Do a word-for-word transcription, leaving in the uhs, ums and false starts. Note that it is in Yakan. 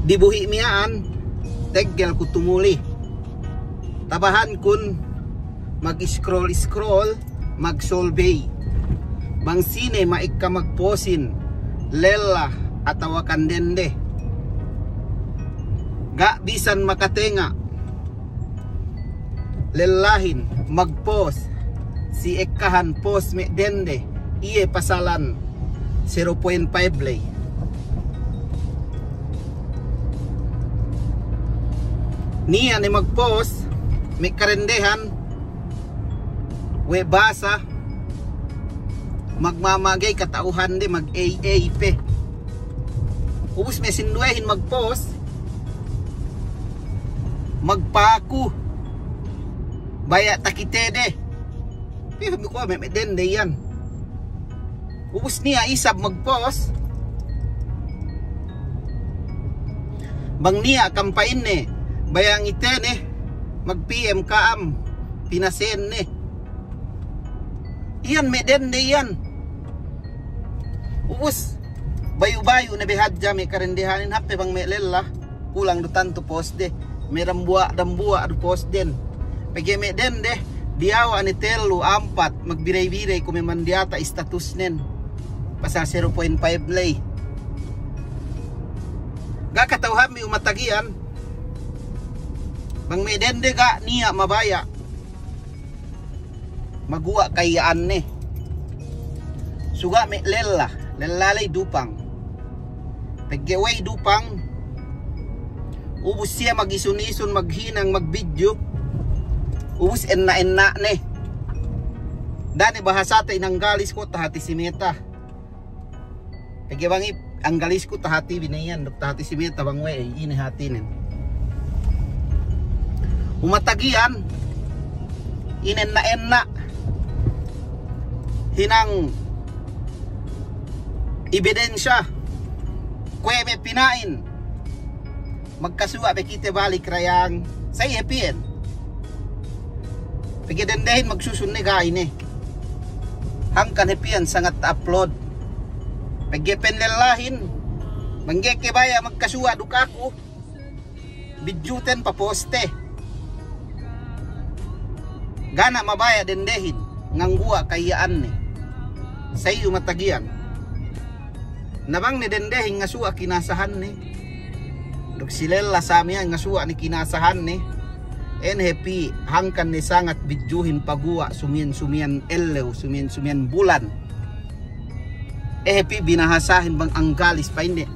Dibuhi' miya'an, teggel ku tumuli. Tabahankun mag-scroll-scroll, mag-survey. Bang sine ma'ekka magpostin, lella atawa kan dende. Ga' bisan makatenga' lellahin magpost si ekkahan post me' dende, iye pasalan zero point five ley. Niya' ne magpost me' kadendehan we' basa magmamagey kata'uhande, mag-A A pe. Ubus me' sinduwehin magpost, magpaku, baya' takitede. Piyu me' kuwe' me', me' dende iyan. Ubus niya' isab magpost, bang niya' kampayinne, baya' ngitene, mag-P M ka'am, pinasenne. Iyan me' dende iyan. Ubus, bayu'-bayu' ne be hadja me' kadendehanin, hap pe bang me' lella, kulang du tantu postde. Me' dambuwa'-dambuwa' du postden. Pegge' me' dende, diyawa' ne tellu, ampat, magbiray-biray kuwe' me' mandiyata' statusnen. Pasal zero point five ley. Ga' kata'uhanbi umatagiyan, bang me' dende ga' niya' mabaya' maguwa' kaya'anne. Suga' me' lella, lella ley dupang. Pegge' we'ey dupang, ubus siye magisun-isun, maghinang, magbidju, ubus enna'-enna' ne. Da'a ne bahasate inanggalis ko' tahati si Meta. Pegge' bang i' anggalisku tahatibi ne iyan, duk tahati si Meta bang we'ey, ine hatinen. Umatagiyan, inenna'-enna' hinang ebidensya, kuwe' me' pina'in. Magkasuwa' be kite balik rayang. Sa' iye piyen. Pegge' dendehin magsusun ne ga'i ne. Hangkan hep iyan sangat upload. Pegge' pen lellahin, bang ga'i ke baya' magkasuwa' duk aku, bidjuten paposte. Ga' ne mabaya' dendehin, ngangguwa' kaya'anne. Sa' iyu matagiyan. Na bang ne dendehin ngasuwa' kinasahanne, duk si lella sa' miya'an ngasuwa' ne kinasahanne, en hepi hangkan ne sangat bidjuhin paguwa' sumiyan-sumiyan ellew, sumiyan-sumiyan bulan. E hepi binahasahin bang anggalis pa'inne,